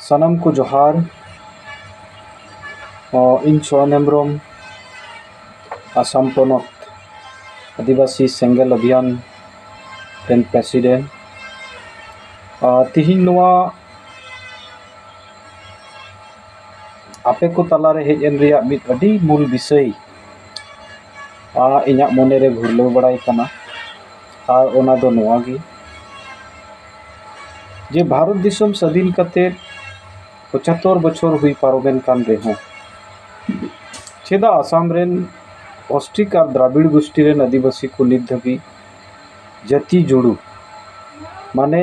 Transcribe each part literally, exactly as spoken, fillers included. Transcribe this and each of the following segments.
ᱥᱟᱱᱟᱢ ᱠᱚ ᱡᱚᱦᱟᱨ᱾ ᱚ, ᱤᱧ ᱥᱚᱨᱮᱱ ᱦᱮᱢᱵᱨᱚᱢ, ᱟᱥᱟᱢ ᱯᱚᱱᱚᱛ ᱟᱹᱫᱤᱵᱟᱹᱥᱤ ᱥᱮᱸᱜᱮᱞ ᱚᱵᱷᱤᱭᱟᱱ ᱨᱮᱱ president᱾ ᱚ, ᱛᱤᱦᱤᱧ ᱱᱚᱣᱟ ᱟᱯᱮ ᱠᱚ ᱛᱟᱞᱟᱨᱮ ᱦᱮᱡ ᱮᱱ ᱨᱮᱭᱟᱜ ᱢᱤᱫ ᱟᱹᱰᱤ ᱢᱩᱞ ᱵᱤᱥᱚᱭ, ᱟ, ᱤᱧᱟᱹᱜ ᱢᱚᱱᱮᱨᱮ ᱜᱷᱩᱨᱞᱟᱹᱣ ᱵᱟᱲᱟᱭ ᱠᱟᱱᱟ, ᱟᱨ ᱚᱱᱟ ᱫᱚ ᱱᱚᱣᱟ ᱜᱮ ᱡᱮ ᱵᱷᱟᱨᱚᱛ ᱫᱤᱥᱚᱢ ᱥᱟᱹᱫᱷᱤᱱ ᱠᱟᱛᱮ ᱯᱚᱸᱪᱟᱛᱛᱳᱨ ᱵᱚᱪᱷᱚᱨ ᱦᱩᱭ ᱯᱟᱨᱚᱢᱮᱱ ᱠᱟᱱ ᱨᱮᱦᱚᱸ, ᱪᱮᱫᱟᱜ ᱟᱥᱟᱢ ᱨᱮᱱ ᱚᱥᱴᱨᱤᱠ ᱟᱨ ᱫᱨᱟᱵᱤᱲ ᱜᱳᱥᱴᱤ ᱨᱮᱱ ᱟᱹᱫᱤᱵᱟᱹᱥᱤ ᱠᱚ ᱱᱤᱛ ᱫᱷᱟᱹᱵᱤᱡ ᱡᱟᱹᱛᱤ ᱡᱩᱲᱩ, ᱢᱟᱱᱮ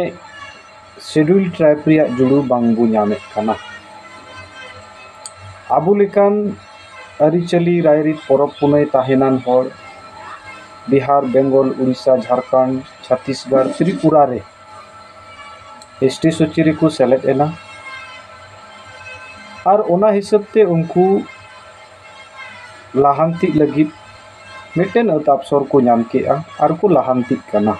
Scheduled Tribe ᱨᱮᱭᱟᱜ ᱡᱩᱲᱩ ᱵᱟᱝ ᱵᱚ ᱧᱟᱢᱮᱫ ᱠᱟᱱᱟ? ᱟᱵᱚ ᱞᱮᱠᱟᱱ ᱟᱹᱨᱤᱪᱟᱹᱞᱤ, ᱨᱟᱭᱨᱤᱛ, ᱯᱚᱨᱚᱵᱽ ᱯᱩᱱᱟᱹᱭ ᱛᱟᱦᱮᱱᱟᱱ ᱦᱚᱲ ᱵᱤᱦᱟᱨ, ᱵᱮᱝᱜᱚᱞ, ᱩᱲᱤᱥᱥᱟ, ᱡᱷᱟᱲᱠᱷᱚᱸᱰ, ᱪᱷᱟᱛᱤᱥᱜᱚᱲ, ᱛᱨᱤᱯᱩᱨᱟ ᱨᱮ ᱮᱥᱴᱤ ᱥᱩᱪᱤ ᱨᱮᱠᱚ ᱥᱮᱞᱮᱫ ᱮᱱᱟ᱾ ᱟᱨ ᱚᱱᱟ ᱦᱤᱥᱟᱹᱵ ᱛᱮ ᱩᱱᱠᱩ ᱞᱟᱦᱟᱱᱛᱤᱜ ᱞᱟᱹᱜᱤᱫ ᱢᱤᱫᱴᱮᱱ ᱟᱹᱛ ᱟᱯᱥᱚᱨ ᱠᱚ ᱧᱟᱢ ᱠᱮᱜᱼᱟ ᱟᱨ ᱠᱚ ᱞᱟᱦᱟᱱᱛᱤᱜ ᱠᱟᱱᱟ᱾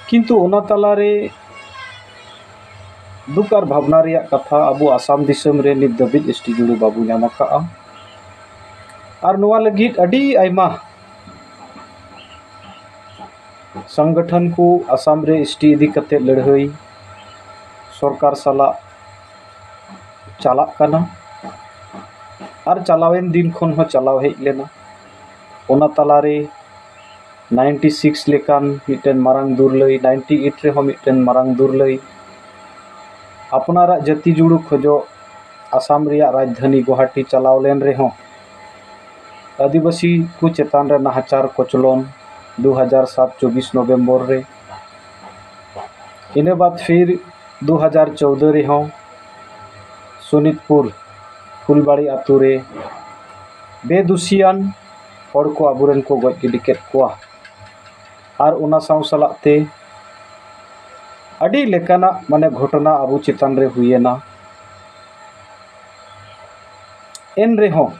ᱠᱤᱱᱛᱩ ᱚᱱᱟ ᱛᱟᱞᱟᱨᱮ ᱫᱩᱠ ᱟᱨ ᱵᱷᱟᱵᱽᱱᱟ ᱨᱮᱭᱟᱜ ᱠᱟᱛᱷᱟ, ᱟᱵᱚ ᱟᱥᱟᱢ ᱫᱤᱥᱚᱢ ᱨᱮ ᱱᱤᱛ ᱫᱷᱟᱹᱵᱤᱡ ᱮᱥᱴᱤ ᱡᱩᱲᱩ ᱵᱟᱵᱚ ᱧᱟᱢ ᱟᱠᱟᱫᱼᱟ᱾ ᱟᱨ ᱱᱚᱣᱟ ᱞᱟᱹᱜᱤᱫ ᱟᱹᱰᱤ ᱟᱭᱢᱟ ᱥᱚᱝᱜᱚᱴᱷᱚᱱ ᱠᱚ ᱟᱥᱟᱢ ᱨᱮ ᱮᱥᱴᱤ ᱤᱫᱤ ᱠᱟᱛᱮ ᱞᱟᱹᱲᱦᱟᱹᱭ ᱥᱚᱨᱠᱟᱨ ᱥᱟᱞᱟᱜ ᱪᱟᱞᱟᱜ ᱠᱟᱱᱟ, ᱟᱨ ᱪᱟᱞᱟᱣᱮᱱ ᱫᱤᱱ ᱠᱷᱚᱱ ᱦᱚᱸ ᱪᱟᱞᱟᱣ ᱦᱮᱡ ᱞᱮᱱᱟ᱾ ᱚᱱᱟ ᱛᱟᱞᱟᱨᱮ ninety six ᱞᱮᱠᱟᱱ ᱢᱤᱫᱴᱮᱱ ᱢᱟᱨᱟᱝ ᱫᱩᱨᱞᱟᱹᱭ, ninety eight ᱨᱮᱦᱚᱸ ᱢᱤᱫᱴᱮᱱ ᱢᱟᱨᱟᱝ ᱫᱩᱨᱞᱟᱹᱭ, ᱟᱯᱱᱟᱨᱟᱜ ᱡᱟᱹᱛᱤ ᱡᱩᱲᱩ ᱠᱷᱚᱡᱚᱜ, ᱟᱥᱟᱢ ᱨᱮᱭᱟᱜ ᱨᱟᱡᱽᱫᱷᱟᱱᱤ ᱜᱩᱣᱟᱦᱟᱴᱤ ᱪᱟᱞᱟᱣ ᱞᱮᱱ ᱨᱮᱦᱚᱸ, ᱟᱹᱫᱤᱵᱟᱹᱥᱤ ᱠᱚ ᱪᱮᱛᱟᱱ ᱨᱮ ᱱᱟᱦᱟᱪᱟᱨ ᱠᱚᱪᱞᱚᱱ ᱫᱩ ᱦᱟᱡᱟᱨ ᱥᱟᱛ ᱪᱚᱵᱵᱤᱥ ᱱᱚᱵᱷᱮᱢᱵᱚᱨ ᱨᱮ᱾ ᱤᱱᱟᱹ ᱵᱟᱫ ᱯᱷᱤᱨ ᱫᱩ ᱦᱟᱡᱟᱨ ᱪᱳᱣᱫᱟᱹ ᱨᱮᱦᱚᱸ ᱥᱳᱱᱤᱛᱯᱩᱨ ᱯᱷᱩᱞᱵᱟᱲᱤ ᱟᱛᱳ ᱨᱮ ᱵᱮᱫᱩᱥᱤᱭᱟᱱ ᱦᱚᱲ ᱠᱚ ᱟᱵᱚᱨᱮᱱ ᱠᱚ ᱜᱚᱡ ᱜᱤᱰᱤ ᱠᱮᱫ ᱠᱚᱣᱟ᱾ ᱟᱨ ᱚᱱᱟ ᱥᱟᱶ ᱥᱟᱞᱟᱜ ᱛᱮ ᱟᱹᱰᱤ ᱞᱮᱠᱟᱱᱟᱜ, ᱢᱟᱱᱮ, ᱜᱷᱚᱴᱚᱱᱟ ᱟᱵᱚ ᱪᱮᱛᱟᱱ ᱨᱮ ᱦᱩᱭᱮᱱᱟ᱾ ᱮᱱ ᱨᱮᱦᱚᱸ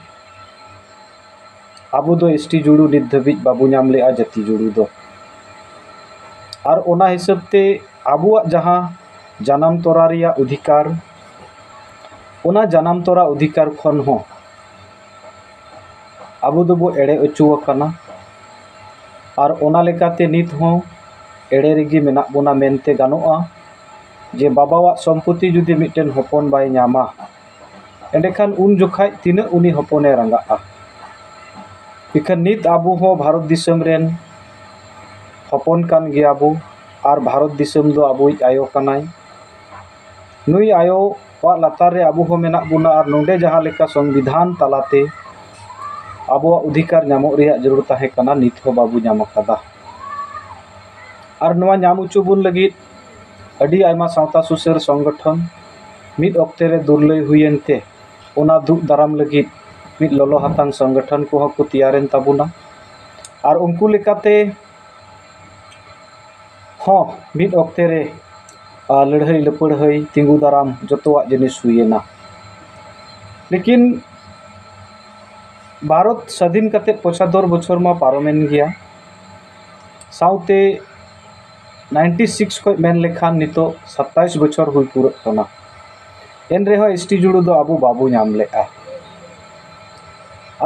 ᱟᱵᱚ ᱫᱚ ᱮᱥᱴᱤ ᱡᱩᱲᱩ ᱱᱤᱛ ᱫᱷᱟᱹᱵᱤᱡ ᱵᱟᱵᱚ ᱧᱟᱢ ᱞᱮᱜᱼᱟ, ᱡᱟᱹᱛᱤ ᱡᱩᱲᱩ ᱫᱚ᱾ ᱟᱨ ᱚᱱᱟ ᱦᱤᱥᱟᱹᱵ ᱛᱮ ᱟᱵᱚᱣᱟᱜ ᱡᱟᱦᱟᱸ ᱡᱟᱱᱟᱢ ᱛᱚᱨᱟ ᱨᱮᱭᱟᱜ ᱚᱫᱷᱤᱠᱟᱨ, ᱚᱱᱟ ᱡᱟᱱᱟᱢ ᱛᱚᱨᱟ ᱚᱫᱷᱤᱠᱟᱨ ᱠᱷᱚᱱ ᱦᱚᱸ ᱟᱵᱚ ᱫᱚᱵᱚ ᱮᱲᱮ ᱚᱪᱚ ᱟᱠᱟᱱᱟ᱾ ᱟᱨ ᱚᱱᱟ ᱞᱮᱠᱟᱛᱮ ᱱᱤᱛ ᱦᱚᱸ ᱮᱲᱮ ᱨᱮᱜᱮ ᱢᱮᱱᱟᱜ ᱵᱚᱱᱟ ᱢᱮᱱᱛᱮ ᱜᱟᱱᱚᱜᱼᱟ, ᱡᱮ ᱵᱟᱵᱟᱣᱟᱜ ᱥᱚᱢᱯᱚᱛᱤ ᱡᱩᱫᱤ ᱢᱤᱫᱴᱮᱱ ᱦᱚᱯᱚᱱ ᱵᱟᱭ ᱧᱟᱢᱟ, ᱮᱸᱰᱮᱠᱷᱟᱱ ᱩᱱ ᱡᱚᱠᱷᱟᱡ ᱛᱤᱱᱟᱹᱜ ᱩᱱᱤ ᱦᱚᱯᱚᱱᱮ ᱨᱟᱸᱜᱟᱜᱼᱟ᱾ ᱤᱠᱷᱟᱹᱱ ᱱᱤᱛ ᱟᱵᱚ ᱦᱚᱸ ᱵᱷᱟᱨᱚᱛ ᱫᱤᱥᱚᱢ ᱨᱮᱱ ᱦᱚᱯᱚᱱ ᱠᱟᱱ ᱜᱮᱭᱟ ᱵᱚ, ᱟᱨ ᱵᱷᱟᱨᱚᱛ ᱫᱤᱥᱚᱢ ᱫᱚ ᱟᱵᱚᱭᱤᱡ ᱟᱭᱳ ᱠᱟᱱᱟᱭ᱾ ᱱᱩᱭ ᱟᱭᱳᱣᱟᱜ ᱞᱟᱛᱟᱨ ᱨᱮ ᱟᱵᱚ ᱦᱚᱸ ᱢᱮᱱᱟᱜ ᱵᱚᱱᱟ, ᱟᱨ ᱱᱚᱰᱮ ᱡᱟᱦᱟᱸ ᱞᱮᱠᱟ ᱥᱚᱝᱵᱤᱫᱷᱟᱱ ᱛᱟᱞᱟᱛᱮ ᱟᱵᱚᱣᱟᱜ ᱚᱫᱷᱤᱠᱟᱨ ᱧᱟᱢᱚᱜ ᱨᱮᱭᱟᱜ ᱡᱟᱹᱨᱩᱲ ᱛᱟᱦᱮᱸ ᱠᱟᱱᱟ, ᱱᱤᱛ ᱦᱚᱸ ᱵᱟᱵᱚ ᱧᱟᱢ ᱟᱠᱟᱫᱟ᱾ ᱟᱨ ᱱᱚᱣᱟ ᱧᱟᱢ ᱦᱚᱪᱚ ᱵᱚᱱ ᱞᱟᱹᱜᱤᱫ ᱟᱹᱰᱤ ᱟᱭᱢᱟ ᱥᱟᱶᱛᱟ ᱥᱩᱥᱟᱹᱨ ᱥᱚᱝᱜᱚᱴᱷᱚᱱ ᱢᱤᱫ ᱚᱠᱛᱮ ᱨᱮ ᱫᱩᱨᱞᱟᱹᱭ ᱦᱩᱭᱮᱱ ᱛᱮ, ᱚᱱᱟ ᱫᱩᱜ ᱫᱟᱨᱟᱢ ᱞᱟᱹᱜᱤᱫ ᱢᱤᱫ ᱞᱚᱞᱚ ᱦᱟᱛᱟᱝ ᱥᱚᱝᱜᱚᱴᱷᱚᱱ ᱠᱚᱦᱚᱸ ᱠᱚ ᱛᱮᱭᱟᱨᱮᱱ ᱛᱟᱵᱚᱱᱟ᱾ ᱟᱨ ᱩᱱᱠᱩ ᱞᱮᱠᱟᱛᱮ ᱦᱚᱸ ᱢᱤᱫ ᱚᱠᱛᱮ ᱨᱮ, ᱟ, ᱞᱟᱹᱲᱦᱟᱹᱭ ᱞᱟᱹᱯᱟᱹᱲᱦᱟᱹᱭ, ᱛᱤᱸᱜᱩ ᱫᱟᱨᱟᱢ, ᱡᱚᱛᱚᱣᱟᱜ ᱡᱤᱱᱤᱥ ᱦᱩᱭᱮᱱᱟ᱾ ᱞᱮᱠᱤᱱ ᱵᱷᱟᱨᱚᱛ ᱥᱟᱹᱫᱷᱤᱱ ᱠᱟᱛᱮ ᱯᱚᱸᱪᱟᱛᱛᱳᱨ ᱵᱚᱪᱷᱚᱨ ᱢᱟ ᱯᱟᱨᱚᱢᱮᱱ ᱜᱮᱭᱟ, ᱥᱟᱶᱛᱮ ᱱᱟᱭᱤᱱᱴᱤ ᱥᱤᱠᱥ ᱠᱷᱚᱱ ᱢᱮᱱ ᱞᱮᱠᱷᱟᱱ ᱱᱤᱛᱚᱜ ᱥᱟᱛᱟᱭᱤᱥ ᱵᱚᱪᱷᱚᱨ ᱦᱩᱭ ᱯᱩᱨᱟᱹᱜ ᱠᱟᱱᱟ᱾ ᱮᱱ ᱨᱮᱦᱚᱸ ᱮᱥ ᱴᱤ ᱡᱩᱲᱩ ᱫᱚ ᱟᱵᱚ ᱵᱟᱵᱚ ᱧᱟᱢ ᱞᱮᱫᱼᱟ᱾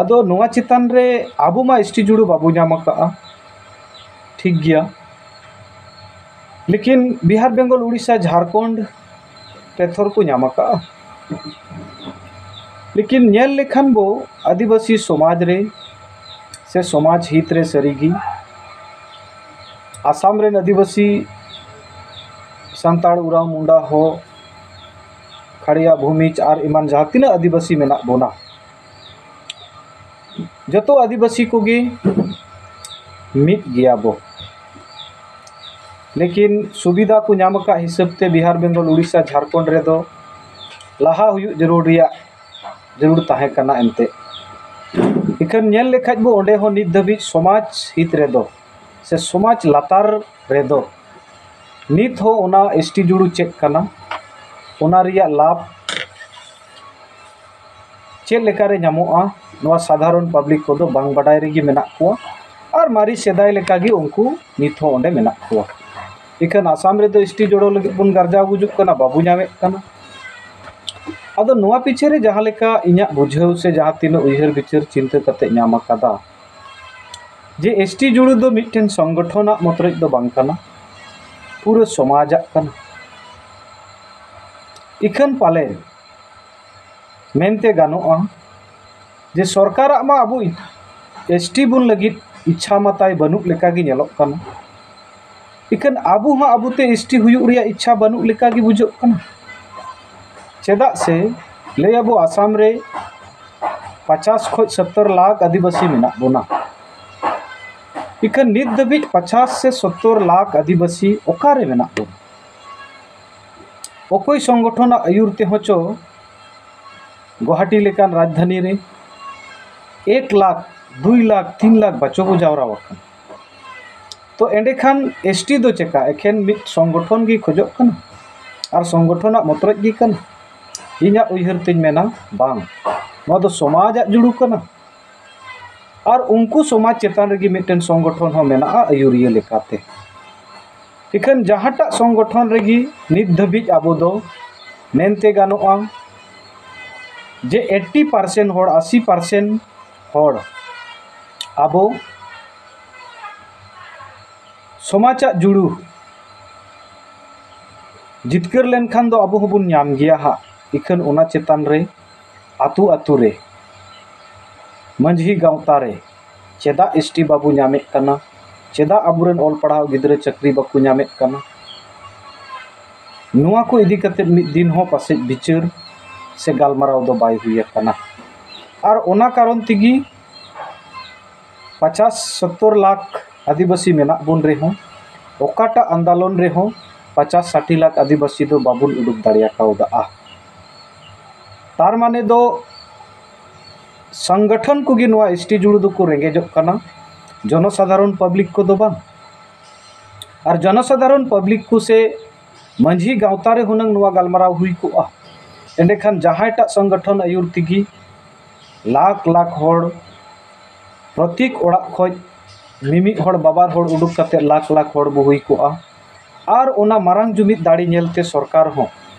ᱟᱫᱚ ᱱᱚᱣᱟ ᱪᱮᱛᱟᱱ ᱨᱮ ᱟᱵᱚ ᱢᱟ ᱮᱥ ᱴᱤ ᱡᱩᱲᱩ ᱵᱟᱵᱚ ᱧᱟᱢ ᱟᱠᱟᱫᱼᱟ, ᱴᱷᱤᱠ ᱜᱮᱭᱟ, ᱞᱮᱠᱤᱱ ᱵᱤᱦᱟᱨ, ᱵᱮᱝᱜᱚᱞ, ᱩᱲᱤᱥᱥᱟ, ᱡᱷᱟᱲᱠᱷᱚᱸᱰ ᱨᱮ ᱛᱷᱚᱨ ᱠᱚ ᱧᱟᱢ ᱟᱠᱟᱫᱼᱟ᱾ ᱞᱮᱠᱤᱱ ᱧᱮᱞ ᱞᱮᱠᱷᱟᱱ ᱵᱚ ᱟᱹᱫᱤᱵᱟᱹᱥᱤ ᱥᱚᱢᱟᱡᱽ ᱨᱮ ᱥᱮ ᱥᱚᱢᱟᱡᱽ ᱦᱤᱛ ᱨᱮ ᱥᱟᱹᱨᱤᱜᱮ ᱟᱥᱟᱢ ᱨᱮᱱ ᱟᱹᱫᱤᱵᱟᱹᱥᱤ, ᱥᱟᱱᱛᱟᱲ, ᱩᱨᱟᱣ, ᱢᱩᱱᱰᱟ, ᱦᱳ, ᱠᱷᱟᱲᱭᱟ, ᱵᱷᱩᱢᱤᱡᱽ ᱟᱨ ᱮᱢᱟᱱ ᱡᱟᱦᱟᱸ ᱛᱤᱱᱟᱹᱜ ᱟᱹᱫᱤᱵᱟᱹᱥᱤ ᱢᱮᱱᱟᱜ ᱵᱚᱱᱟ, ᱡᱚᱛᱚ ᱟᱹᱫᱤᱵᱟᱹᱥᱤ ᱠᱚᱜᱮ ᱢᱤᱫ ᱜᱮᱭᱟ ᱵᱚ᱾ ᱞᱮᱠᱤᱱ ᱥᱩᱵᱤᱫᱷᱟ ᱠᱚ ᱧᱟᱢ ᱟᱠᱟᱫ ᱦᱤᱥᱟᱹᱵ ᱛᱮ ᱵᱤᱦᱟᱨ, ᱵᱮᱝᱜᱚᱞ, ᱩᱲᱤᱥᱥᱟ, ᱡᱷᱟᱲᱠᱷᱚᱸᱰ ᱨᱮᱫᱚ ᱞᱟᱦᱟ ᱦᱩᱭᱩᱜ ᱡᱟᱹᱨᱩᱲ ᱨᱮᱭᱟᱜ ᱡᱟᱹᱨᱩᱲ ᱛᱟᱦᱮᱸ ᱠᱟᱱᱟ ᱮᱱᱛᱮᱫ᱾ ᱤᱠᱷᱟᱹᱱ ᱧᱮᱞ ᱞᱮᱠᱷᱟᱡ ᱵᱚ, ᱚᱸᱰᱮ ᱦᱚᱸ ᱱᱤᱛ ᱫᱷᱟᱹᱵᱤᱡ ᱥᱚᱢᱟᱡᱽ ᱦᱤᱛ ᱨᱮᱫᱚ ᱥᱮ ᱥᱚᱢᱟᱡᱽ ᱞᱟᱛᱟᱨ ᱨᱮᱫᱚ ᱱᱤᱛ ᱦᱚᱸ ᱚᱱᱟ ᱮᱥ ᱴᱤ ᱡᱩᱲᱩ ᱪᱮᱫ ᱠᱟᱱᱟ, ᱚᱱᱟ ᱨᱮᱭᱟᱜ ᱞᱟᱵᱷ ᱪᱮᱫ ᱞᱮᱠᱟᱨᱮ ᱧᱟᱢᱚᱜᱼᱟ, ᱱᱚᱣᱟ ᱥᱟᱫᱷᱟᱨᱚᱱ ᱯᱟᱵᱽᱞᱤᱠ ᱠᱚᱫᱚ ᱵᱟᱝ ᱵᱟᱰᱟᱭ ᱨᱮᱜᱮ ᱢᱮᱱᱟᱜ ᱠᱚᱣᱟ᱾ ᱟᱨ ᱢᱟᱨᱮ ᱥᱮᱫᱟᱭ ᱞᱮᱠᱟᱜᱮ ᱩᱱᱠᱩ ᱱᱤᱛ ᱦᱚᱸ ᱚᱸᱰᱮ ᱢᱮᱱᱟᱜ ᱠᱚᱣᱟ᱾ ᱤᱠᱷᱟᱹᱱ ᱟᱥᱟᱢ ᱨᱮᱫᱚ ᱮᱥᱴᱤ ᱡᱚᱲᱚ ᱞᱟᱹᱜᱤᱫ ᱵᱚᱱ ᱜᱟᱨᱡᱟᱣ ᱜᱩᱡᱩᱜ ᱠᱟᱱᱟ, ᱵᱟᱵᱚ ᱧᱟᱢᱮᱫ ᱠᱟᱱᱟ᱾ ᱟᱫᱚ ᱱᱚᱣᱟ ᱯᱤᱪᱷᱮ ᱨᱮ ᱡᱟᱦᱟᱸ ᱞᱮᱠᱟ ᱤᱧᱟᱹᱜ ᱵᱩᱡᱷᱟᱹᱣ ᱥᱮ ᱡᱟᱦᱟᱸ ᱛᱤᱱᱟᱹᱜ ᱩᱭᱦᱟᱹᱨ ᱵᱤᱪᱟᱹᱨ ᱪᱤᱱᱛᱟᱹ ᱠᱟᱛᱮ ᱧᱟᱢ ᱟᱠᱟᱫᱟ, ᱡᱮ ᱮᱥᱴᱤ ᱡᱩᱲᱩ ᱫᱚ ᱢᱤᱫᱴᱮᱱ ᱥᱚᱝᱜᱚᱴᱷᱚᱱᱟᱜ ᱢᱚᱛᱨᱚᱡ ᱫᱚ ᱵᱟᱝ ᱠᱟᱱᱟ, ᱯᱩᱨᱟᱹ ᱥᱚᱢᱟᱡᱟᱜ ᱠᱟᱱᱟ᱾ ᱤᱠᱷᱟᱹᱱ ᱯᱟᱞᱮ ᱢᱮᱱᱛᱮ ᱜᱟᱱᱚᱜᱼᱟ ᱡᱮ ᱥᱚᱨᱠᱟᱨᱟᱜ ᱢᱟ ᱟᱵᱚ ᱮᱥᱴᱤ ᱵᱚᱱ ᱞᱟᱹᱜᱤᱫ ᱤᱪᱪᱷᱟ ᱢᱟ ᱛᱟᱭ ᱵᱟᱹᱱᱩᱜ ᱞᱮᱠᱟᱜᱮ ᱧᱮᱞᱚᱜ ᱠᱟᱱᱟ᱾ ᱤᱠᱷᱟᱹᱱ ᱟᱵᱚ ᱦᱚᱸ ᱟᱵᱚᱛᱮ ᱮᱥᱴᱤ ᱦᱩᱭᱩᱜ ᱨᱮᱭᱟᱜ ᱤᱪᱪᱷᱟ ᱵᱟᱹᱱᱩᱜ ᱞᱮᱠᱟᱜᱮ ᱵᱩᱡᱷᱟᱹᱜ ᱠᱟᱱᱟ᱾ ᱪᱮᱫᱟᱜ ᱥᱮ ᱞᱟᱹᱭ ᱟᱵᱚ ᱟᱥᱟᱢ ᱨᱮ ᱯᱚᱪᱟᱥ ᱠᱷᱚᱱ ᱥᱚᱛᱛᱚᱨ ᱞᱟᱠᱷ ᱟᱹᱫᱤᱵᱟᱹᱥᱤ ᱢᱮᱱᱟᱜ ᱵᱚᱱᱟ᱾ ᱤᱠᱷᱟᱹᱱ ᱱᱤᱛ ᱫᱷᱟᱹᱵᱤᱡ ᱯᱚᱪᱟᱥ ᱥᱮ ᱥᱚᱛᱛᱚᱨ ᱞᱟᱠᱷ ᱟᱹᱫᱤᱵᱟᱹᱥᱤ ᱚᱠᱟᱨᱮ ᱢᱮᱱᱟᱜ ᱵᱚᱱᱟ? ᱚᱠᱚᱭ ᱥᱚᱝᱜᱚᱴᱷᱚᱱᱟᱜ ᱟᱹᱭᱩᱨ ᱛᱮᱦᱚᱸ ᱪᱚ ᱜᱩᱣᱟᱦᱟᱴᱤ ᱞᱮᱠᱟᱱ ᱨᱟᱡᱽᱫᱷᱟᱱᱤ ᱨᱮ ᱮᱠ ᱞᱟᱠᱷ, ᱫᱩᱭ ᱞᱟᱠᱷ, ᱛᱤᱱ ᱞᱟᱠᱷ ᱵᱟᱪᱚ ᱠᱚ ᱡᱟᱣᱨᱟ ᱟᱠᱟᱱ᱾ ᱛᱚ ᱮᱸᱰᱮᱠᱷᱟᱱ ᱮᱥᱴᱤ ᱫᱚ ᱪᱮᱠᱟ ᱮᱠᱷᱮᱱ ᱢᱤᱫ ᱥᱚᱝᱜᱚᱴᱷᱚᱱ ᱜᱮ ᱠᱷᱚᱡᱚᱜ ᱠᱟᱱᱟ ᱟᱨ ᱥᱚᱝᱜᱚᱴᱷᱚᱱᱟᱜ ᱢᱚᱛᱨᱚᱡ ᱜᱮ ᱠᱟᱱᱟ? ᱤᱧᱟᱹᱜ ᱩᱭᱦᱟᱹᱨ ᱛᱤᱧ ᱢᱮᱱᱟ, ᱵᱟᱝ, ᱱᱚᱣᱟ ᱫᱚ ᱥᱚᱢᱟᱡᱟᱜ ᱡᱩᱲᱩ ᱠᱟᱱᱟ᱾ ᱟᱨ ᱩᱱᱠᱩ ᱥᱚᱢᱟᱡᱽ ᱪᱮᱛᱟᱱ ᱨᱮᱜᱮ ᱢᱤᱫᱴᱮᱱ ᱥᱚᱝᱜᱚᱴᱷᱚᱱ ᱦᱚᱸ ᱢᱮᱱᱟᱜᱼᱟ ᱟᱹᱭᱩᱨᱤᱭᱟᱹ ᱞᱮᱠᱟᱛᱮ᱾ ᱤᱠᱷᱟᱹᱱ ᱡᱟᱦᱟᱸᱴᱟᱜ ᱥᱚᱝᱜᱚᱴᱷᱚᱱ ᱨᱮᱜᱮ ᱱᱤᱛ ᱫᱷᱟᱹᱵᱤᱡ ᱟᱵᱚ ᱫᱚ ᱢᱮᱱᱛᱮ ᱜᱟᱱᱚᱜᱼᱟ ᱡᱮ ᱮᱭᱤᱴᱴᱤ ᱯᱟᱨᱥᱮᱱᱴ ᱦᱚᱲ, ᱟᱥᱤ ᱯᱟᱨᱥᱮᱱᱴ ᱦᱚᱲ ᱟᱵᱚ ᱥᱚᱢᱟᱡᱟᱜ ᱡᱩᱲᱩ ᱡᱤᱛᱠᱟᱹᱨ ᱞᱮᱱᱠᱷᱟᱱ ᱫᱚ ᱟᱵᱚ ᱦᱚᱸᱵᱚᱱ ᱧᱟᱢ ᱜᱮᱭᱟ ᱦᱟᱸᱜ᱾ ᱤᱠᱷᱟᱹᱱ ᱚᱱᱟ ᱪᱮᱛᱟᱱ ᱨᱮ ᱟᱹᱛᱩ ᱟᱹᱛᱩ ᱨᱮ, ᱢᱟᱹᱡᱷᱤ ᱜᱟᱶᱛᱟ ᱨᱮ ᱪᱮᱫᱟᱜ ᱮᱥᱴᱤ ᱵᱟᱵᱚ ᱧᱟᱢᱮᱫ ᱠᱟᱱᱟ? ᱪᱮᱫᱟᱜ ᱟᱵᱚᱨᱮᱱ ᱚᱞ ᱯᱟᱲᱦᱟᱣ ᱜᱤᱫᱽᱨᱟᱹ ᱪᱟᱹᱠᱨᱤ ᱵᱟᱠᱚ ᱧᱟᱢᱮᱫ ᱠᱟᱱᱟ? ᱱᱚᱣᱟ ᱠᱚ ᱤᱫᱤ ᱠᱟᱛᱮᱫ ᱢᱤᱫ ᱫᱤᱱ ᱦᱚᱸ ᱯᱟᱥᱮᱡ ᱵᱤᱪᱟᱹᱨ ᱥᱮ ᱜᱟᱞᱢᱟᱨᱟᱣ ᱫᱚ ᱵᱟᱭ ᱦᱩᱭ ᱟᱠᱟᱱᱟ᱾ ᱟᱨ ᱚᱱᱟ ᱠᱟᱨᱚᱱ ᱛᱮᱜᱮ ᱯᱚᱪᱟᱥ ᱥᱚᱛᱛᱚᱨ ᱞᱟᱠᱷ ᱟᱹᱫᱤᱵᱟᱹᱥᱤ ᱢᱮᱱᱟᱜ ᱵᱚᱱ ᱨᱮᱦᱚᱸ, ᱚᱠᱟᱴᱟᱜ ᱟᱱᱫᱳᱞᱚᱱ ᱨᱮᱦᱚᱸ ᱯᱚᱪᱟᱥ ᱥᱟᱴᱷᱤ ᱞᱟᱠᱷ ᱟᱹᱫᱤᱵᱟᱹᱥᱤ ᱫᱚ ᱵᱟᱵᱚᱱ ᱩᱰᱩᱠ ᱫᱟᱲᱮ ᱟᱠᱟᱣᱫᱟ᱾ ᱛᱟᱨ ᱢᱟᱱᱮ ᱫᱚ ᱥᱚᱝᱜᱚᱴᱷᱚᱱ ᱠᱚᱜᱮ ᱱᱚᱣᱟ ᱮᱥᱴᱤ ᱡᱩᱲᱩ ᱫᱚᱠᱚ ᱨᱮᱸᱜᱮᱡᱚᱜ ᱠᱟᱱᱟ, ᱡᱚᱱᱚᱥᱟᱫᱷᱟᱨᱚᱱ ᱯᱟᱵᱽᱞᱤᱠ ᱠᱚᱫᱚ ᱵᱟᱝ᱾ ᱟᱨ ᱡᱚᱱᱚᱥᱟᱫᱷᱟᱨᱚᱱ ᱯᱟᱵᱽᱞᱤᱠ ᱠᱚ ᱥᱮ ᱢᱟᱹᱡᱷᱤ ᱜᱟᱶᱛᱟ ᱨᱮ ᱦᱩᱱᱟᱹᱝ ᱱᱚᱣᱟ ᱜᱟᱞᱢᱟᱨᱟᱣ ᱦᱩᱭ ᱠᱚᱜᱼᱟ, ᱮᱸᱰᱮᱠᱷᱟᱱ ᱡᱟᱦᱟᱸᱭᱴᱟᱜ ᱥᱚᱝᱜᱚᱴᱷᱚᱱ ᱟᱹᱭᱩᱨ ᱛᱮᱜᱮ ᱞᱟᱠᱷ ᱞᱟᱠᱷ ᱦᱚᱲ, ᱯᱨᱚᱛᱮᱠ ᱚᱲᱟᱜ ᱠᱷᱚᱱ ᱢᱤᱢᱤᱫ ᱦᱚᱲ ᱵᱟᱵᱟᱨ ᱦᱚᱲ ᱩᱰᱩᱠ ᱠᱟᱛᱮ ᱞᱟᱠᱷ ᱞᱟᱠᱷ ᱦᱚᱲ ᱵᱚ ᱦᱩᱭ ᱠᱚᱜᱼᱟ᱾ ᱟᱨ ᱚᱱᱟ ᱢᱟᱨᱟᱝ ᱡᱩᱢᱤᱫ ᱫᱟᱲᱮ ᱧᱮᱞᱛᱮ ᱥᱚᱨᱠᱟᱨ ᱦᱚᱸ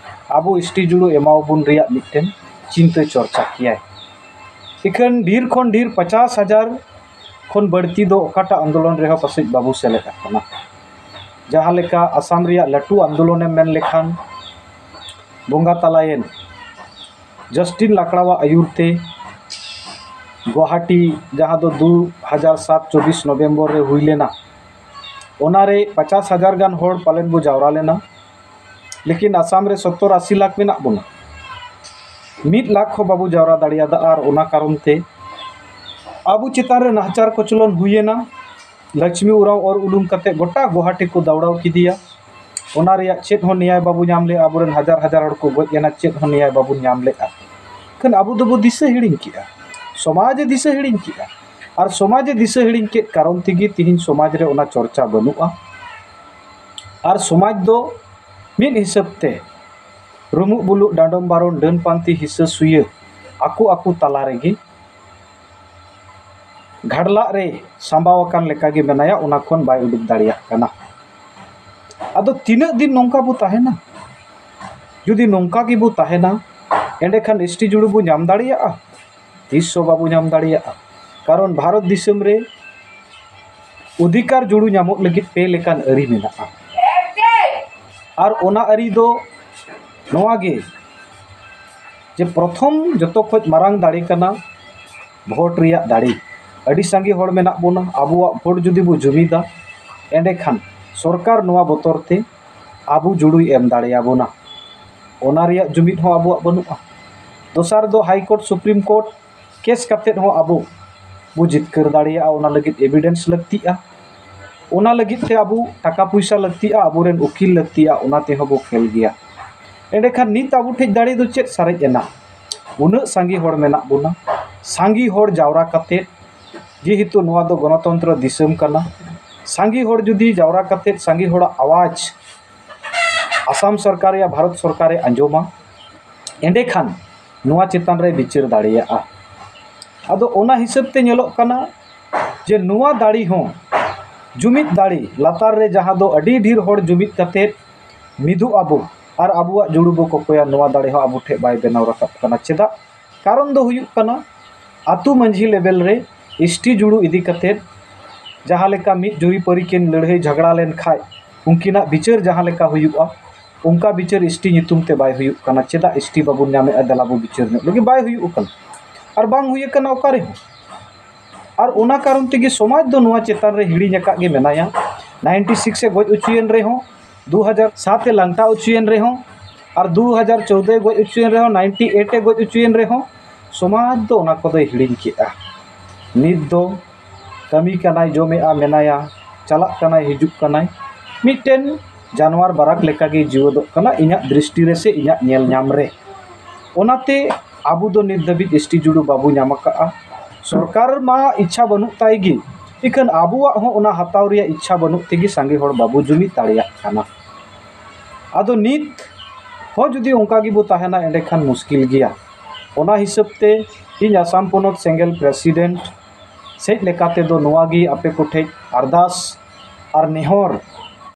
ᱟᱵᱚ ᱮᱥ ᱴᱤ ᱡᱩᱲᱩ ᱮᱢᱟᱣᱟᱵᱚᱱ ᱨᱮᱭᱟᱜ ᱢᱤᱫᱴᱮᱱ ᱪᱤᱱᱛᱟᱹ ᱪᱚᱨᱪᱟ ᱠᱮᱭᱟᱭ᱾ ᱤᱠᱷᱟᱹᱱ ᱰᱷᱮᱨ ᱠᱷᱚᱱ ᱰᱷᱮᱨ ᱯᱚᱧᱪᱟᱥ ᱦᱟᱡᱟᱨ ᱠᱷᱚᱱ ᱵᱟᱹᱲᱛᱤ ᱫᱚ ᱚᱠᱟᱴᱟᱜ ᱟᱱᱫᱳᱞᱚᱱ ᱨᱮᱦᱚᱸ ᱯᱟᱥᱮᱡ ᱵᱟᱵᱚ ᱥᱮᱞᱮᱫ ᱟᱠᱟᱱᱟ᱾ ᱡᱟᱦᱟᱸ ᱞᱮᱠᱟ ᱟᱥᱟᱢ ᱨᱮᱭᱟᱜ ᱞᱟᱹᱴᱩ ᱟᱱᱫᱳᱞᱚᱱᱮᱢ ᱢᱮᱱ ᱞᱮᱠᱷᱟᱱ ᱵᱚᱸᱜᱟ ᱛᱟᱞᱟᱭᱮᱱ ᱡᱟᱥᱴᱤᱱ ᱞᱟᱠᱲᱟᱣᱟᱜ ᱟᱹᱭᱩᱨ ᱛᱮ ᱜᱩᱣᱟᱦᱟᱴᱤ, ᱡᱟᱦᱟᱸ ᱫᱚ ᱫᱩ ᱦᱟᱡᱟᱨ ᱥᱟᱛ ᱪᱚᱵᱵᱤᱥ ᱱᱚᱵᱷᱮᱢᱵᱚᱨ ᱨᱮ ᱦᱩᱭ ᱞᱮᱱᱟ, ᱚᱱᱟᱨᱮ ᱯᱚᱧᱪᱟᱥ ᱦᱟᱡᱟᱨ ᱜᱟᱱ ᱦᱚᱲ ᱯᱟᱞᱮᱱ ᱵᱚ ᱡᱟᱣᱨᱟ ᱞᱮᱱᱟ᱾ ᱞᱮᱠᱤᱱ ᱟᱥᱟᱢ ᱨᱮ ᱥᱚᱛᱛᱚᱨ ᱟᱥᱤ ᱞᱟᱠᱷ ᱢᱮᱱᱟᱜ ᱵᱚᱱᱟ, ᱢᱤᱫ ᱞᱟᱠᱷ ᱦᱚᱸ ᱵᱟᱵᱚ ᱡᱟᱣᱨᱟ ᱫᱟᱲᱮᱭᱟᱫᱟ᱾ ᱟᱨ ᱚᱱᱟ ᱠᱟᱨᱚᱱ ᱛᱮ ᱟᱵᱚ ᱪᱮᱛᱟᱱ ᱨᱮ ᱱᱟᱦᱟᱪᱟᱨ ᱠᱚᱪᱞᱚᱱ ᱦᱩᱭᱮᱱᱟ᱾ ᱞᱚᱠᱥᱢᱤ ᱩᱨᱟᱣ ᱚᱨ ᱩᱞᱩᱝ ᱠᱟᱛᱮ ᱜᱚᱴᱟ ᱜᱩᱣᱟᱦᱟᱴᱤ ᱠᱚ ᱫᱟᱣᱲᱟᱣ ᱠᱮᱫᱮᱭᱟ᱾ ᱚᱱᱟ ᱨᱮᱭᱟᱜ ᱪᱮᱫ ᱦᱚᱸ ᱱᱮᱭᱟᱭ ᱵᱟᱵᱚ ᱧᱟᱢ ᱞᱮᱫᱼᱟ᱾ ᱟᱵᱚᱨᱮᱱ ᱦᱟᱡᱟᱨ ᱦᱟᱡᱟᱨ ᱦᱚᱲ ᱠᱚ ᱜᱚᱡ ᱮᱱᱟ, ᱪᱮᱫ ᱦᱚᱸ ᱱᱮᱭᱟᱭ ᱵᱟᱵᱚᱱ ᱧᱟᱢ ᱞᱮᱫᱼᱟ᱾ ᱠᱷᱟᱱ ᱟᱵᱚ ᱫᱚᱵᱚ ᱫᱤᱥᱟᱹ ᱦᱤᱲᱤᱧ ᱠᱮᱫᱼᱟ, ᱥᱚᱢᱟᱡᱽ ᱮ ᱫᱤᱥᱟᱹ ᱦᱤᱲᱤᱧ ᱠᱮᱫᱼᱟ᱾ ᱟᱨ ᱥᱚᱢᱟᱡᱽ ᱮ ᱫᱤᱥᱟᱹ ᱦᱤᱲᱤᱧ ᱠᱮᱫ ᱠᱟᱨᱚᱱ ᱛᱮᱜᱮ ᱛᱮᱦᱮᱧ ᱥᱚᱢᱟᱡᱽ ᱨᱮ ᱚᱱᱟ ᱪᱚᱨᱪᱟ ᱵᱟᱹᱱᱩᱜᱼᱟ᱾ ᱟᱨ ᱥᱚᱢᱟᱡᱽ ᱫᱚ ᱢᱤᱫ ᱦᱤᱥᱟᱹᱵ ᱛᱮ ᱨᱩᱢᱩᱜ ᱵᱩᱞᱩᱜ, ᱰᱟᱸᱰᱚᱢ ᱵᱟᱨᱚᱱ, ᱰᱟᱹᱱ ᱯᱟᱱᱛᱮ, ᱦᱤᱥᱟᱹ ᱥᱩᱭᱟᱹ ᱟᱠᱚ ᱟᱠᱚ ᱛᱟᱞᱟ ᱨᱮᱜᱮ ᱜᱷᱟᱰᱞᱟᱜ ᱨᱮ ᱥᱟᱢᱵᱟᱣ ᱟᱠᱟᱱ ᱞᱮᱠᱟᱜᱮ ᱢᱮᱱᱟᱭᱟ, ᱚᱱᱟ ᱠᱷᱚᱱ ᱵᱟᱭ ᱩᱰᱩᱠ ᱫᱟᱲᱮᱭᱟᱜ ᱠᱟᱱᱟ᱾ ᱟᱫᱚ ᱛᱤᱱᱟᱹᱜ ᱫᱤᱱ ᱱᱚᱝᱠᱟ ᱵᱚ ᱛᱟᱦᱮᱱᱟ? ᱡᱩᱫᱤ ᱱᱚᱝᱠᱟ ᱜᱮᱵᱚ ᱛᱟᱦᱮᱱᱟ, ᱮᱸᱰᱮᱠᱷᱟᱱ ᱮᱥ ᱴᱤ ᱡᱩᱲᱩ ᱵᱚ ᱧᱟᱢ ᱫᱟᱲᱮᱭᱟᱜᱼᱟ? ᱛᱤᱥ ᱦᱚᱸ ᱵᱟᱵᱚ ᱧᱟᱢ ᱫᱟᱲᱮᱭᱟᱜᱼᱟ᱾ ᱠᱟᱨᱚᱱ ᱵᱷᱟᱨᱚᱛ ᱫᱤᱥᱚᱢ ᱨᱮ ᱚᱫᱷᱤᱠᱟᱨ ᱡᱩᱲᱩ ᱧᱟᱢᱚᱜ ᱞᱟᱹᱜᱤᱫ ᱯᱮ ᱞᱮᱠᱟᱱ ᱟᱹᱨᱤ ᱢᱮᱱᱟᱜᱼᱟ᱾ ᱟᱨ ᱚᱱᱟ ᱟᱹᱨᱤ ᱫᱚ ᱱᱚᱣᱟ ᱜᱮ, ᱡᱮ ᱯᱨᱚᱛᱷᱚᱢ ᱡᱚᱛᱚ ᱠᱷᱚᱡ ᱢᱟᱨᱟᱝ ᱫᱟᱲᱮ ᱠᱟᱱᱟ ᱵᱷᱳᱴ ᱨᱮᱭᱟᱜ ᱫᱟᱲᱮ᱾ ᱟᱹᱰᱤ ᱥᱟᱸᱜᱮ ᱦᱚᱲ ᱢᱮᱱᱟᱜ ᱵᱚᱱᱟ, ᱟᱵᱚᱣᱟᱜ ᱵᱷᱳᱴ ᱡᱩᱫᱤ ᱵᱚ ᱡᱩᱢᱤᱫᱟ, ᱮᱸᱰᱮᱠᱷᱟᱱ ᱥᱚᱨᱠᱟᱨ ᱱᱚᱣᱟ ᱵᱚᱛᱚᱨ ᱛᱮ ᱟᱵᱚ ᱡᱩᱲᱩᱭ ᱮᱢ ᱫᱟᱲᱮᱭᱟᱵᱚᱱᱟ᱾ ᱚᱱᱟ ᱨᱮᱭᱟᱜ ᱡᱩᱢᱤᱫ ᱦᱚᱸ ᱟᱵᱚᱣᱟᱜ ᱵᱟᱹᱱᱩᱜᱼᱟ᱾ ᱫᱚᱥᱟᱨ ᱫᱚ high court, supreme court case ᱠᱟᱛᱮᱫ ᱦᱚᱸ ᱟᱵᱚ ᱵᱚ ᱡᱤᱛᱠᱟᱹᱨ ᱫᱟᱲᱮᱭᱟᱜᱼᱟ᱾ ᱚᱱᱟ ᱞᱟᱹᱜᱤᱫ ᱮᱵᱤᱰᱮᱱᱥ ᱞᱟᱹᱠᱛᱤᱜᱼᱟ, ᱚᱱᱟ ᱞᱟᱹᱜᱤᱫ ᱛᱮ ᱟᱵᱚ ᱴᱟᱠᱟ ᱯᱚᱭᱥᱟ ᱞᱟᱹᱠᱛᱤᱜᱼᱟ, ᱟᱵᱚᱨᱮᱱ ᱩᱠᱤᱞ ᱞᱟᱹᱠᱛᱤᱜᱼᱟ, ᱚᱱᱟ ᱛᱮᱦᱚᱸ ᱵᱚ ᱠᱷᱮᱞ ᱜᱮᱭᱟ᱾ ᱮᱸᱰᱮᱠᱷᱟᱱ ᱱᱤᱛ ᱟᱵᱚ ᱴᱷᱮᱡ ᱫᱟᱲᱮ ᱫᱚ ᱪᱮᱫ ᱥᱟᱨᱮᱡ ᱮᱱᱟ? ᱩᱱᱟᱹᱜ ᱥᱟᱸᱜᱮ ᱦᱚᱲ ᱢᱮᱱᱟᱜ ᱵᱚᱱᱟ, ᱥᱟᱸᱜᱮ ᱦᱚᱲ ᱡᱟᱣᱨᱟ ᱠᱟᱛᱮᱫ, ᱡᱮᱦᱮᱛᱩ ᱱᱚᱣᱟ ᱫᱚ ᱜᱚᱱᱚᱛᱚᱱᱛᱨᱚ ᱫᱤᱥᱚᱢ ᱠᱟᱱᱟ, ᱥᱟᱸᱜᱮ ᱦᱚᱲ ᱡᱩᱫᱤ ᱡᱟᱣᱨᱟ ᱠᱟᱛᱮᱫ ᱥᱟᱸᱜᱮ ᱦᱚᱲᱟᱜ ᱟᱣᱟᱡᱽ ᱟᱥᱟᱢ ᱥᱚᱨᱠᱟᱨ ᱨᱮᱭᱟᱜ ᱵᱷᱟᱨᱚᱛ ᱥᱚᱨᱠᱟᱨᱮ ᱟᱸᱡᱚᱢᱟ, ᱮᱸᱰᱮᱠᱷᱟᱱ ᱱᱚᱣᱟ ᱪᱮᱛᱟᱱ ᱨᱮ ᱵᱤᱪᱟᱹᱨ ᱫᱟᱲᱮᱭᱟᱜᱼᱟ᱾ ᱟᱫᱚ ᱚᱱᱟ ᱦᱤᱥᱟᱹᱵ ᱛᱮ ᱧᱮᱞᱚᱜ ᱠᱟᱱᱟ ᱡᱮ ᱱᱚᱣᱟ ᱫᱟᱲᱮ ᱦᱚᱸ ᱡᱩᱢᱤᱫ ᱫᱟᱲᱮ ᱞᱟᱛᱟᱨ ᱨᱮ ᱡᱟᱦᱟᱸ ᱫᱚ ᱟᱹᱰᱤ ᱰᱷᱮᱨ ᱦᱚᱲ ᱡᱩᱢᱤᱫ ᱠᱟᱛᱮᱫ ᱢᱤᱫᱚᱜ ᱟᱵᱚ ᱟᱨ ᱟᱵᱚᱣᱟᱜ ᱡᱩᱲᱩ ᱵᱚ ᱠᱚᱠᱚᱭᱟ, ᱱᱚᱣᱟ ᱫᱟᱲᱮ ᱦᱚᱸ ᱟᱵᱚ ᱴᱷᱮᱱ ᱵᱟᱭ ᱵᱮᱱᱟᱣ ᱨᱟᱠᱟᱵ ᱠᱟᱱᱟ᱾ ᱪᱮᱫᱟᱜ? ᱠᱟᱨᱚᱱ ᱫᱚ ᱦᱩᱭᱩᱜ ᱠᱟᱱᱟ, ᱟᱹᱛᱩ ᱢᱟᱹᱡᱷᱤ ᱞᱮᱵᱮᱞ ᱨᱮ ᱮᱥ ᱴᱤ ᱡᱩᱲᱩ ᱤᱫᱤ ᱠᱟᱛᱮᱫ ᱡᱟᱦᱟᱸ ᱞᱮᱠᱟ ᱢᱤᱫ ᱡᱩᱨᱤ ᱯᱟᱹᱨᱤ ᱠᱤᱱ ᱞᱟᱹᱲᱦᱟᱹᱭ ᱡᱷᱟᱜᱽᱲᱟ ᱞᱮᱱ ᱠᱷᱟᱡ ᱩᱱᱠᱤᱱᱟᱜ ᱵᱤᱪᱟᱹᱨ ᱡᱟᱦᱟᱸ ᱞᱮᱠᱟ ᱦᱩᱭᱩᱜᱼᱟ, ᱚᱱᱠᱟ ᱵᱤᱪᱟᱹᱨ ᱮᱥ ᱴᱤ ᱧᱩᱛᱩᱢ ᱛᱮ ᱵᱟᱭ ᱦᱩᱭᱩᱜ ᱠᱟᱱᱟ᱾ ᱪᱮᱫᱟᱜ ᱮᱥ ᱴᱤ ᱵᱟᱵᱚᱱ ᱧᱟᱢᱮᱫᱼᱟ, ᱫᱮᱞᱟ ᱵᱚ ᱵᱤᱪᱟᱹᱨ ᱧᱚᱜ ᱞᱟᱹᱜᱤᱫ? ᱵᱟᱭ ᱦᱩᱭᱩᱜ ᱠᱟᱱᱟ ᱟᱨ ᱵᱟᱝ ᱦᱩᱭ ᱟᱠᱟᱱᱟ ᱚᱠᱟ ᱨᱮᱦᱚᱸ᱾ ᱟᱨ ᱚᱱᱟ ᱠᱟᱨᱚᱱ ᱛᱮᱜᱮ ᱥᱚᱢᱟᱡᱽ ᱫᱚ ᱱᱚᱣᱟ ᱪᱮᱛᱟᱱ ᱨᱮ ᱦᱤᱲᱤᱧ ᱟᱠᱟᱫ ᱜᱮ ᱢᱮᱱᱟᱭᱟ᱾ ᱱᱟᱭᱤᱱᱴᱤ ᱥᱤᱠᱥ ᱮ ᱜᱚᱡ ᱦᱚᱪᱚᱭᱮᱱ ᱨᱮᱦᱚᱸ, ᱫᱩ ᱦᱟᱡᱟᱨ ᱥᱟᱛ ᱮ ᱞᱟᱝᱴᱟᱣ ᱦᱚᱪᱚᱭᱮᱱ ᱨᱮᱦᱚᱸ, ᱟᱨ ᱫᱩ ᱦᱟᱡᱟᱨ ᱪᱳᱣᱫᱚ ᱮ ᱜᱚᱡ ᱦᱚᱪᱚᱭᱮᱱ ᱨᱮᱦᱚᱸ, ᱱᱟᱭᱤᱱᱴᱤ ᱮᱭᱤᱴ ᱮ ᱜᱚᱡ ᱦᱚᱪᱚᱭᱮᱱ ᱨᱮᱦᱚᱸ, ᱥᱚᱢᱟᱡᱽ ᱫᱚ ᱚᱱᱟ ᱠᱚᱫᱚᱭ ᱦᱤᱲᱤᱧ ᱠᱮᱫᱼᱟ᱾ ᱱᱤᱛ ᱫᱚ ᱠᱟᱹᱢᱤ ᱠᱟᱱᱟᱭ, ᱡᱚᱢᱮᱜᱼᱟ, ᱢᱮᱱᱟᱭᱟ, ᱪᱟᱞᱟᱜ ᱠᱟᱱᱟᱭ, ᱦᱤᱡᱩᱜ ᱠᱟᱱᱟᱭ, ᱢᱤᱫᱴᱮᱱ ᱡᱟᱱᱣᱟᱨ ᱵᱟᱨᱟᱠ ᱞᱮᱠᱟᱜᱮ ᱡᱤᱣᱮᱫᱚᱜ ᱠᱟᱱᱟ ᱤᱧᱟᱹᱜ ᱫᱨᱤᱥᱴᱤ ᱨᱮ ᱥᱮ ᱤᱧᱟᱹᱜ ᱧᱮᱞ ᱧᱟᱢ ᱨᱮ᱾ ᱚᱱᱟᱛᱮ ᱟᱵᱚ ᱫᱚ ᱱᱤᱛ ᱫᱷᱟᱹᱵᱤᱡ ᱮᱥ ᱴᱤ ᱡᱩᱲᱩ ᱵᱟᱵᱚ ᱧᱟᱢ ᱟᱠᱟᱫᱼᱟ᱾ ᱥᱚᱨᱠᱟᱨ ᱢᱟ ᱤᱪᱪᱷᱟ ᱵᱟᱹᱱᱩᱜ ᱛᱟᱭ ᱜᱮ, ᱤᱠᱷᱟᱹᱱ ᱟᱵᱚᱣᱟᱜ ᱦᱚᱸ ᱚᱱᱟ ᱦᱟᱛᱟᱣ ᱨᱮᱭᱟᱜ ᱤᱪᱪᱷᱟ ᱵᱟᱹᱱᱩᱜ ᱛᱮᱜᱮ ᱥᱟᱸᱜᱮ ᱦᱚᱲ ᱵᱟᱵᱚ ᱡᱩᱢᱤᱫ ᱫᱟᱲᱮᱭᱟᱜ ᱠᱟᱱᱟ᱾ ᱟᱫᱚ ᱱᱤᱛ ᱦᱚᱸ ᱡᱩᱫᱤ ᱚᱱᱠᱟ ᱜᱮᱵᱚ ᱛᱟᱦᱮᱱᱟ, ᱮᱸᱰᱮᱠᱷᱟᱱ ᱢᱩᱥᱠᱤᱞ ᱜᱮᱭᱟ᱾ ᱚᱱᱟ ᱦᱤᱥᱟᱹᱵ ᱛᱮ ᱤᱧ ᱟᱥᱟᱢ ᱯᱚᱱᱚᱛ ᱥᱮᱸᱜᱮᱞ ᱯᱨᱮᱥᱤᱰᱮᱱᱴ ᱥᱮᱡ ᱞᱮᱠᱟ ᱛᱮᱫᱚ ᱱᱚᱣᱟ ᱜᱮ ᱟᱯᱮ ᱠᱚᱴᱷᱮᱡ ᱟᱨᱫᱟᱥ ᱟᱨ ᱱᱮᱦᱚᱨ